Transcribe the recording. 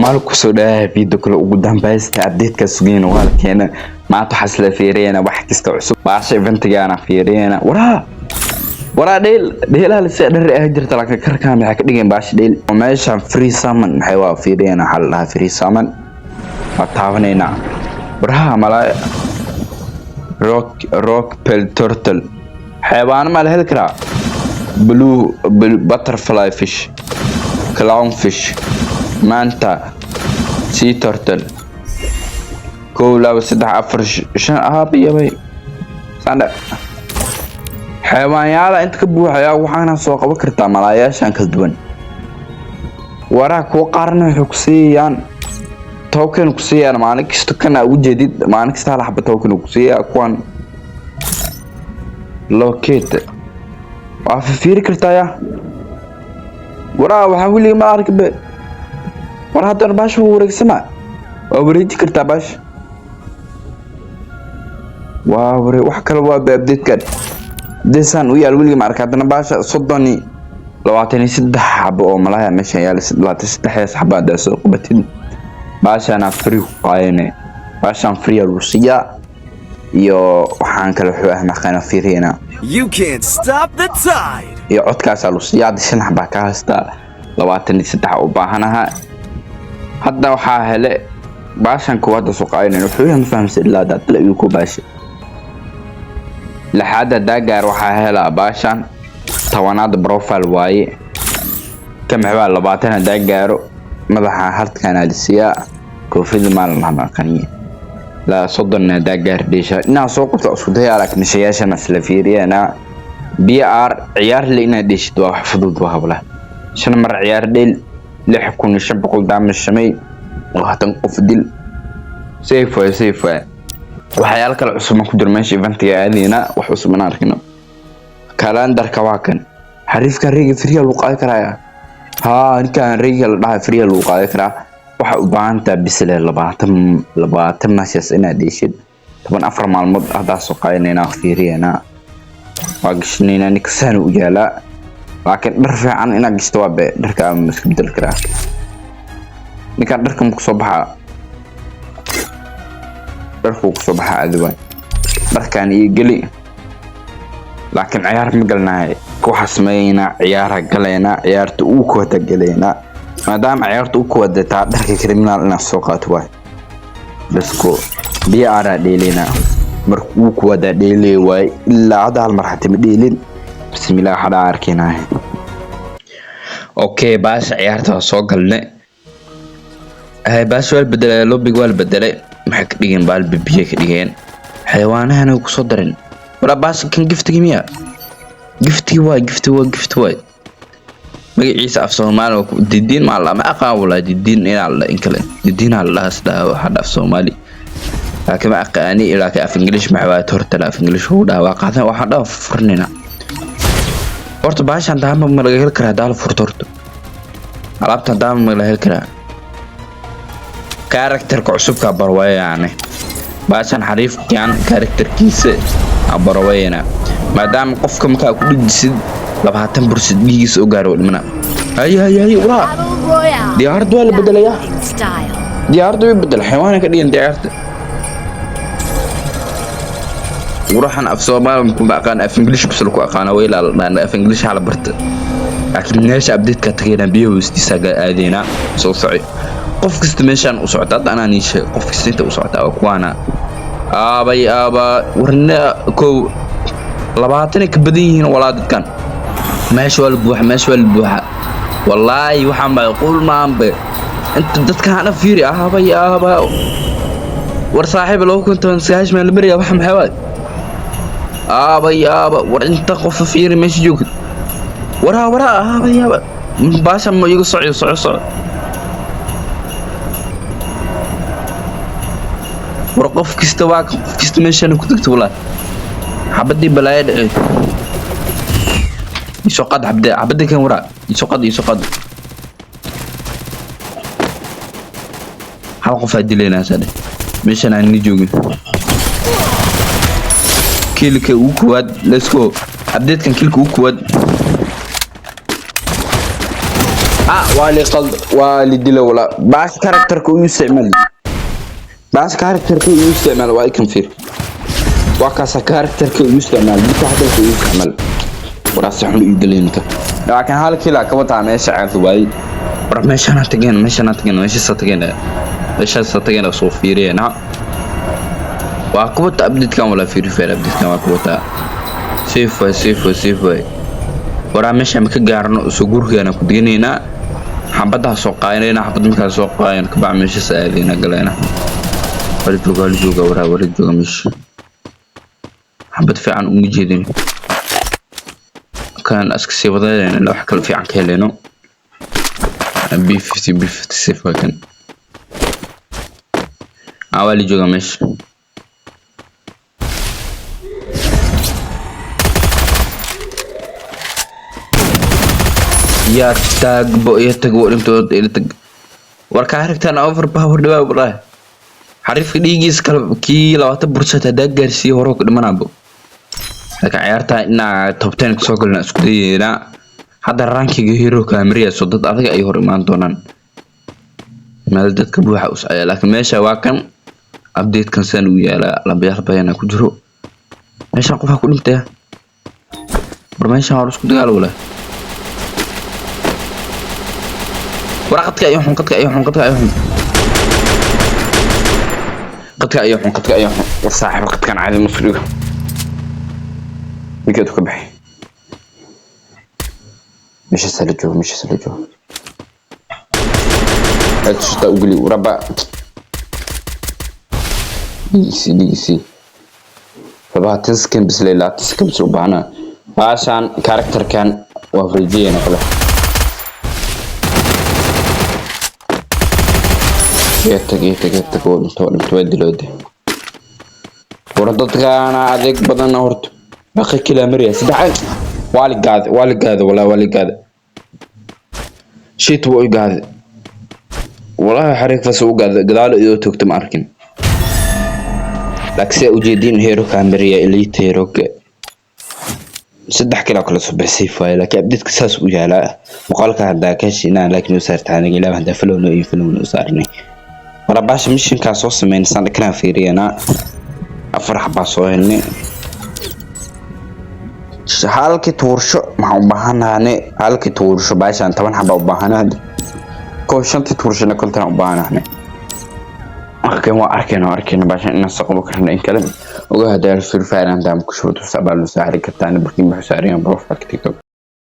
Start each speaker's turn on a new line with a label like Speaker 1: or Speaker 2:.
Speaker 1: Maal kusoo dhawaada video kale. Ugu dambaysta update-ka sugayna waa la keena. Maanta waxaa isla fiiriyana wax kasta cusub, baasha eventigaana fiiriyana. Waraa waraa, dheel dheelaha lase dhar ah jirta, laakiin karkaan maxay ka dhigeen baasha dheel oo meeshan free summon maxay waa fiiriyana. Waxaa la dhahaa free summon, waa taabanaynaa. Waraha malaa rock pel turtle, xayawaano maa la heli karaa? Blue butterfly fish, clownfish, manta, sea turtle, kow, laba, saddex, afar, shan, aabiyabay sandhe xayawaanyaala inta ka buuxaya. Waxaana soo qaban kartaa malaayaashan kala duwan. Waraha kuwa qaarna waxay ku siiyaan token, ku siiyaan maalin kasta. Kana ugu jeedid maalin kasta hal xaba token ku siiyaa. Kuwan locate waa fiiri kartaa. Ya waraa, waxaa weliga ma arki be. War haddana baasha waa wareegsama, waa wareeji kartaa baasha, waa ware. Wax kale waa ba update-kan update-san u yaal weliga ma arka. Haddana baasha 30 iyo 23 xabo oo malaya meeshan yaal, 23daas xabo haddaa soo qabatid, baashana free ku qaadane. Baashan free lagu siiyaa iyo waxaan kale wuxuu ah maqana fiiriyana.
Speaker 2: You can't stop the tide.
Speaker 1: Iyo codkaasaa lagu siiyaa. Hadda shan xabaa ka haystaa, 23 u baahanaha. Hadda waxaa hele baashan kuwaada soo qaadanan. Wuxuu yahay ma fahamsan ilaa hadda la igu ku baasha lixaad haddaa gaar waxaa helaa baashan 10aad profile waaye. Ka maxbaa 20 haddaa gaaro, madaxa halkan alisiyaa koofida maalin maqaniye laa 30 haddaa gaar dheesha dhinaca soo qabta. Isku dayaa, laakiin shayaashana isla fiiriyana. BR ciyaar le inaad dheeshid waa wax fudud, waa habla. Shan mar ciyaar dheel, 6500 damage samey, 20 qof dil. Safe waay, safe waay. Waxyaalo kale cusub ma ku jiro meesha eventiga aadayna, wax cusub inaan arkino. Kalendarka waa kan. Xariifka reega free lagu qaadi karaya. Haa, ninkan reega la dhahay free lagu qaadi karaa. Waxa u baahan tahay bisle 20 matches inaad dheeshid, 14 maalmood. Haddaa soo qaadanaynaa, fiiriyanaa, waa gashanaynaa. Ninka saan u yaalaa, laakiin dhar fiican inaad gashto waa be. Dharka ama iska bedeli karaa ninkan. Dharka ma kusoo baxaa? Dharkuu kusoo baxaa adiwaan. Dharkan iyo geli, laakiin ciyaar ma galnahay. Waxaa sameeynaa, ciyaara galaynaa, ciyaarta uu kuwada galaynaa. Maadaama ciyaarta u kuwada taa dharka criminal inaad soo qaato waay. Let's go, BR aa dheelaynaa. Marka uu kuwada dheelay waay, ilaa hadda hal mar xataa ma dheelin. Bismillah, waxaa dhaa arkaynaa. Okay, baasha ciyaarta waa soo galne. Hay, baasha waa la bedelay, lobbyga waa la bedelay. Maxay ka dhigeen? Baal bibiye ka dhigeen, xayawaanahana way kusoo dareen. Wala baasha kan giftigi miya? Giftigi waay, gifti waa, gifti waay. Magaciisa af Soomaali waa didiin maa la ma aqaan walaa. Didiin inaa la in kale didiinaa la dhahaa isdhaha waxaa af Soomaali, laakiin ma aqaani. Laakiin af English maxaa waay? Horta af English ugu dhaha waa qaadan. Waxaan dhaha furnina horta baashan daama ma laga heli karaa? Daala furto horta alaabtan daama ma laga heli karaa? Characterka cusubka barwaya, yani baashan xariifkan characterkiisa barwayana, maadaama qofka markaa ku dhijisid 20% dhiigiisa u gaaro dhimana. Hay hay hay, waraa.
Speaker 3: Battle Royale.
Speaker 1: Diyaaradda waa la bedelayaa.
Speaker 3: In style.
Speaker 1: Diyaaradda way bedel, xayawaana ka dhigan diyaaradda. Waraxan af Soomaali kuma aqaan, af English bas lagu aqaana. Way la dhaan af English hala barta. Laakiin meesha update-ka tagayna, biyo hoostiisa aadaynaa. Soo soci, qof kasta meeshaan u socda. Hadda anaa nii sheeg, qof kasta inta u socda waa kuwaana. Aabay aaba, warna kow 20 ay ka badan yihiin walaa. Dadkan meesha waa la buuxa, meesha waa la buuxa. Wallaahi waxaan macquul maanbe inta dadka hana fiiri. Aabay aaba, war saaxiib, 2019 maan la maraya. Waxa maxay waay? Aabay aaba, war inta qof fiiri meesha joogta. Waraa waraa, aabay aaba, baasha ma iga soco soco soco. War qof kasta waa kan, qof kasta meeshana ku tagto. Walaa xabadii balaayo dhacay. Isoo qad xabde, xabadii kan. Waraa, isoo qad, isoo qad. Hal qof aa dilaynaa sadhe meeshan aan ni joogin. Killka ugu koowaad, let's go. Updatekan killka ugu koowaad. Ah, waa li qald, waa li dilo wala. Baash characterka uu isticmaal, baash characterka uu isticmaal waa ikan fiir. Waa kaasa characterka uu isticmaal, midka hadalka uu isticmaal. Waraa si xun ii dilay ninka, laakiin hal kila ka wataa meesha caadi waayey. War meeshaan tageen, meeshaan tageen, meeshaas tageen, meeshaas tageen, soo fiiriyeen. Waa ku wata update-kan wala. Free Fire update-kan waa ku wataa. Safe way, safe way, safe way. Waraa meesha ma ka gaarno, soo gurigeena ku diganaynaa, xabaddaa soo qaadanayna. Xabad markaa soo qaadan kabac meeshaas aadayna, galayna. Wala jooga, wala jooga. Waraa wala jooga meesha, xabad fiican uma jeedin. Kan iska sii wadayna ilaa wax kale fiican ka heleyno. B50, B50 safe waa kan. Ah, waa la jooga meesha. Yaa taagbo iyo tag dhintooda ila tag. War kaa ragtaan overpower dhawaa wallahi. Xariifka dhiigiisa kale kii 20% haddaa gaarsiiyo hore ku dhimanaabo. Laakiin ciyaarta inaa top 10 kasoo galna isku dayeynaa. Hadda rankiga hero kaamiriya, soo dad adag ay hor imaan doonaan, meel dadka buuxa us ayaa. Laakiin meesha waa kan update-kan saan u yaalaa, lambayaal badanaa ku jiro meeshaan. Qofaa ku dhintaya. War meeshaan waa isku dagaal wala. War qadka iyo xun, qadka iyo xun, qadka iyo xun, qadka iyo xun, qadka iyo xun. War saaxiib, qadkan caadi ma soo dhigo. Ninkeedu ka baxay. Meeshaas la joogo, meeshaas la joogo. Headshot u geli raba. Dhiigisi, dhiigisi. 20 second bis le, 20 second bis u baahnaa. Baashaan characterkan waa farjiyena kale. Iyo tag, iyo tag, iyo tag. Oo dhinto, dhinto, waa diloode. War dadkaana adeeg badan horta. Baqa kila mariya saddex. Waa la gaade, waa la gaade walaa, waa la gaade. Shit, wuu i gaade walaahi. Xariif fas u gaade, gadaal iyadoo toogta ma arkin. Laakiin sidaa ujeediin, hero kaamiriya elite hero saddex kilo kala soo baxsay waaye. Laakiin update-ka saas u yaalaa. Muuqaalka haddaa ka heshinaa, laakiin u saartaa aniga ilaa haddaa follow noo iyo follow noo saarnay. Warabaasha missionkaa soo sameynaysan dhakanaa fiiriyanaa. Afar xabaa soo helnay. Halkii tuursho maxaan u baahanaane? Halkii tuursho baashaan 10 xabaa u baahanahay. Koo shantii tuurshona 50 u baahanahay. Markan waa arkayna, waa arkayna baashaan inaan soo qaban karno in kale. Oga hadaa Free Fire hadaan ku shubato, sabaa loo saari kartaa. Barkin wuxuu saaran yahay profile TikTok.